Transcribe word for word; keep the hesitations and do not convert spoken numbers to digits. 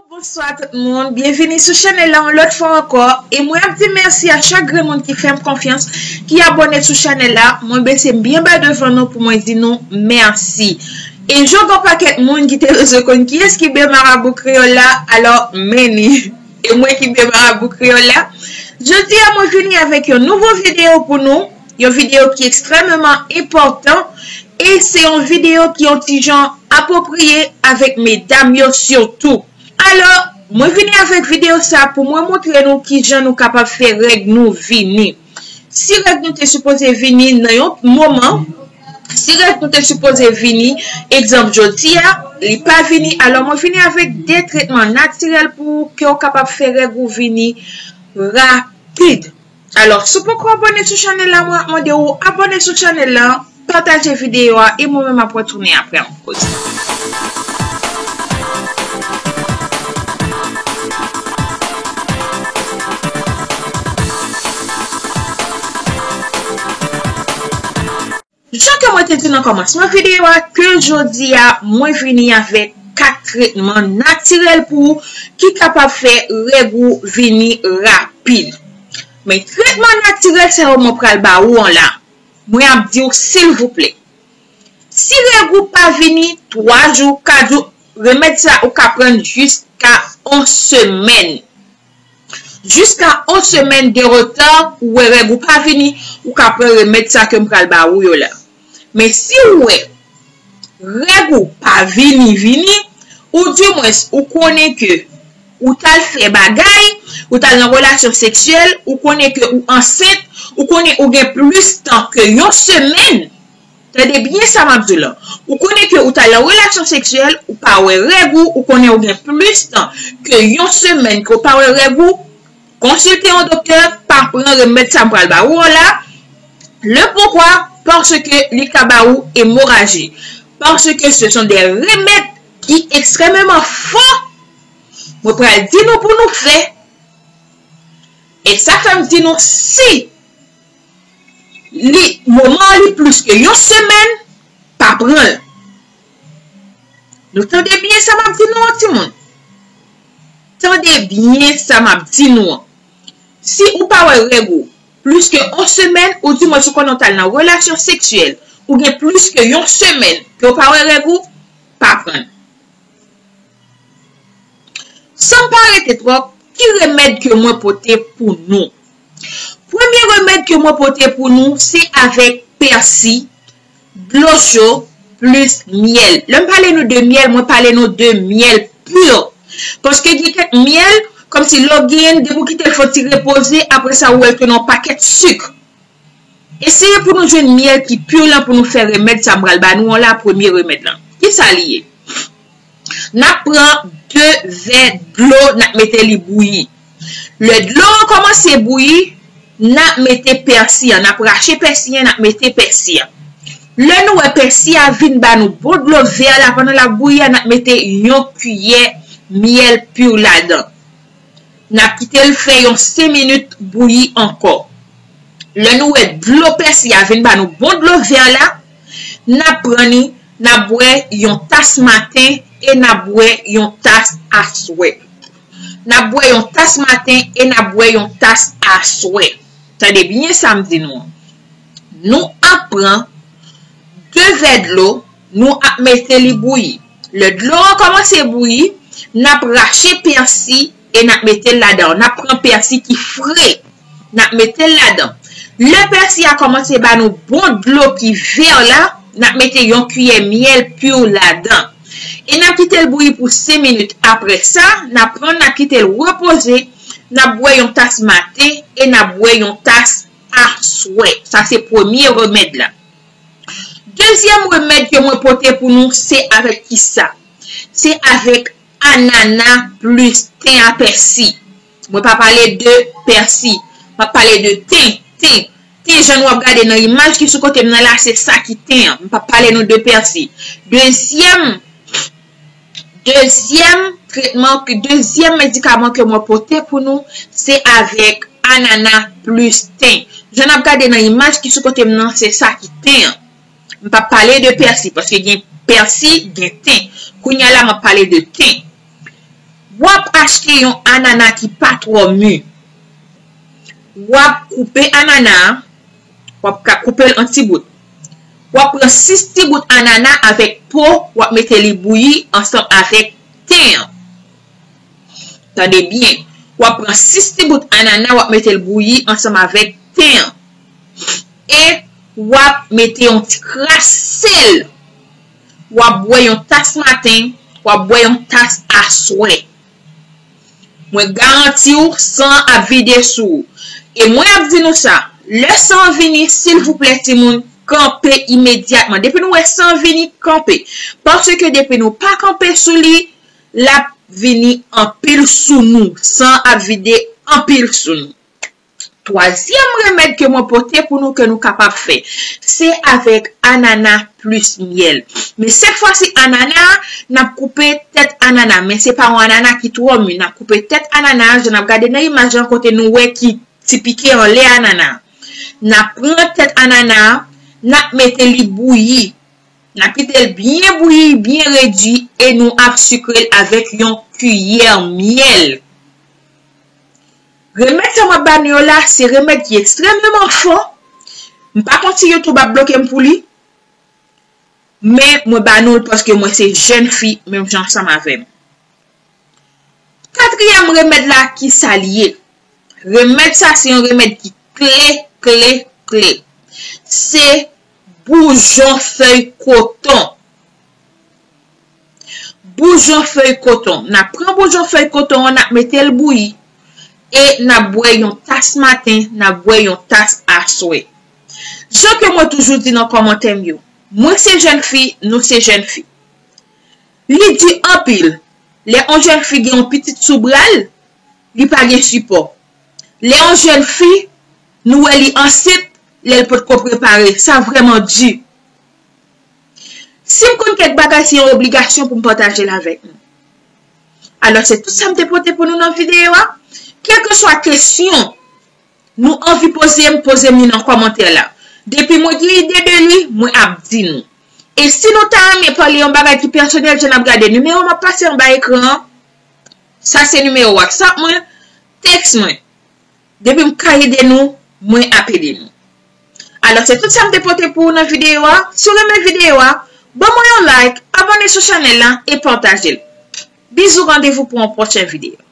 Bonswa tout moun, byenvini sou chanèl la yon lòt fwa ankò. E mwen ap di mèsi a chak grenn moun ki fè m konfyans, ki abòne sou chanèl la. Mwen bese m byen ba devan nou pou mwen di nou mèsi. E jan gen yon pakèt moun ki te bezwen konn kiyès ki byen marabou kreyòl la, alò men li. E mwen ki byen marabou kreyòl la. Jodi a mwen vini avèk yon nouvo videyo pou nou, yon videyo ki ekstrèmeman enpòtan, e se yon videyo ki yon ti jan apwopriye avèk medam yo sitou. Alò, mwen vini avèk videyo sa pou mwen montre nou kijan nou kapab fè règ nou vini. Si règ nou te sipoze vini nan yon moman, si règ nou te sipoze vini, egzanp jodi a, li pa vini, alò mwen vini avèk de tretman natirèl pou ke w kapab fè règ ou vini rapid. Alò, si w poko abòne sou chanèl la, mwen ap mande w abòne sou chanèl la, pataje videyo a, e mwen menm ap retounen apre yon poz. Jan ke mwen te di nan kòmansman videyo a, ke jodi a, mwen vini avèk kat tretman natirèl pou ou ki kapab fè règ ou vini rapid. Men tretman natirèl sa yo mwen pral ba ou an la, mwen ap di w silvouplè. Si règ ou pa vini twa jou, kat jou, remèd sa ou ka pran jiska yon semèn. Jiska yon semèn de reta, ou wè règ ou pa vini, ou ka pran remèd sa ke m pral ba ou yo la. Men si w wè règ ou pa vini, vini, ou dimwens ou konnen ke ou t al fè bagay, ou t al nan relasyon seksyèl, ou konnen ke ou ansent, ou konnen ou gen plis tan ke yon semèn, tande byen sa m ap di w la. Ou konnen ke ou t al nan relasyon seksyèl, ou pa wè règ ou, ou konnen ou gen plis tan ke yon semèn ke w pa wè règ ou, konsilte yon doktè, pa pran remèd sa m pral ba ou an la. Le poukwa? Paske li ka ba ou emoraji. Paske ce sont des remèdes ki ekstrèmeman fò. Mwen pral di nou pou nou fè. E sa fè m di nou si li, moman an li plis ke yon semèn, pa pran l. Nou tande byen sa m ap di nou an timoun. Tande byen sa m ap di nou an. Si ou pa wè règ ou plis ke yon semèn, ou dimwens ou konnen w t al nan relasyon seksyèl, ou gen plis ke yon semèn ke w pa wè règ ou, pa pran l. San m pa rete twòp, ki remèd ke mwen pote pou nou? Premye remèd ke mwen pote pou nou, se avèk pèsi, dlo cho, plis myèl. Lè m pale nou de myèl, mwen pale nou de myèl pur. Paske gen kèk myèl, kòmsi lè w genyen l, depi w kite l fè yon ti repoze, apre sa ou wè l tounen yon pakèt sik. Eseye pou nou jwenn myèl ki pur lan pou nou fè remèd sa m pral ba nou an la, premye remèd lan. Kisa li ye? N ap pran de vè dlo, n ap mete li bouyi. Lè dlo an kòmanse bouyi, n ap mete pèsi an, n ap rache pèsi an, n ap mete pèsi an. Lè nou wè pèsi a vin ba nou bon dlo vè la pandan l ap bouyi a, n ap mete yon kiyè myèl pur ladan. N ap kite l fè yon senk minit bouyi ankò. Lè nou wè dlo pèsi a vin ba nou bon dlo vè la, n ap pran li, n ap bwè yon tas maten e n ap bwè yon tas aswè. N ap bwè yon tas maten e n ap bwè yon tas aswè. Tande byen sa m di nou an. Nou ap pran de vè dlo, nou ap mete li bouyi. Lè dlo an kòmanse bouyi, n ap rache pèsi e n ap mete l ladan. N ap pran pèsi ki fre, n ap mete l ladan. Lè pèsi a kòmanse ba nou bon dlo ki vè la, n ap mete yon kiyè myèl pur ladan. E n ap kite l bouyi pou senk minit. Apre sa, n ap pran, n ap kite l repoze, n ap bwè yon tas maten e n ap bwè yon tas aswè. Sa se premye remèd la. Dezyèm remèd ke mwen pote pou nou, se avèk kisa? Se avèk anana plis ten a pèsi. Mwen pa pale de pèsi. M ap pale de ten, ten. Ten, jan nou ap gade nan imaj ki sou kote m nan la, se sa ki ten an. M p ap pale nou de pèsi. Dezyèm, dezyèm tretman, dezyèm medikaman ke mwen pote pou nou, se avèk anana plis ten. Jan n ap gade nan imaj ki sou kote m nan, se sa ki ten an. M p ap pale de pèsi, paske gen pèsi, gen ten. Kounye a la, m ap pale de ten. W ap achte yon anana ki pa twò mi. W ap koupe anana a, w ap ka koupe l an ti bout. W ap pran sis ti bout anana avèk po, w ap mete li bouyi ansanm avèk ten an. Tande byen, w ap pran sis ti bout anana, w ap mete l bouyi ansanm avèk ten an. E w ap mete yon ti kras sèl. W ap bwè yon tas maten, w ap bwè yon tas aswè. Mwen garanti w, san an ap vide sou ou. E mwen ap di nou sa, lè san an vini, silvouplè timoun, kanpe imedyatman. Depi nou wè san an vini, kanpe. Paske depi nou pa kanpe sou li, l ap vini anpil sou nou. San an ap vide anpil sou nou. Twazyèm remèd ke mwen pote pou nou ke nou kapab fè, se avèk anana plis myèl. Men sèt fwa si anana a, n ap koupe tèt anana, men se pa yon anana ki twò mi. N ap koupe tèt anana a, jan n ap gade nan imaj lan kote nou wè ki ti pike anlè anana a. N ap pran tèt anana a, n ap mete li bouyi. N ap kite l byen bouyi, byen redi, e nou ap sikre l avèk yon kiyè myèl. Remèd sa m ap ba nou yo la, se remèd ki ekstrèmeman fò. M pa konn si YouTube ap bloke m pou li, men mwen ba nou l paske mwen se jèn fi, menm jan ansanm avè m. Katriyèm remèd la, ki sa l ye? Remèd sa, se yon remèd ki kle, kle, kle. Se boujon fèy koton. Boujon fèy koton. N ap pran boujon fèy koton an, n ap mete l bouyi. E n ap bwè yon tas maten, n ap bwè yon tas aswè. Jan ke mwen toujou di nan kòmantè m yo, mwen se jèn fi, nou se jèn fi. Li di anpil lè yon jèn fi gen yon pitit sou bra l, li pa gen sipò. Lè yon jèn fi, nou wè li ansent, lè l potko prepare, sa vrèman di. Si m konn kèk bagay, se yon obligasyon pou m pataje l avèk nou. Alò, se tout sa m te pote pou nou nan videyo a. Kèlkeswa kesyon nou anvi poze m, poze m li nan kòmantè la. Depi mwen gen ide de li, mwen ap di nou. E si nou ta renmen pale yon bagay ki pèsonèl, jan n ap gade nimewo m ap pase anba ekran an, sa se nimewo WhatsApp mwen, tèks mwen. Depi m ka ede nou, mwen ap ede nou. Alò, se tout sa m te pote pou ou nan videyo a. Si w renmen videyo a, ban mwen yon like, abòne sou chanèl la e pataje l. Bizou, randevou pou yon pwochen videyo.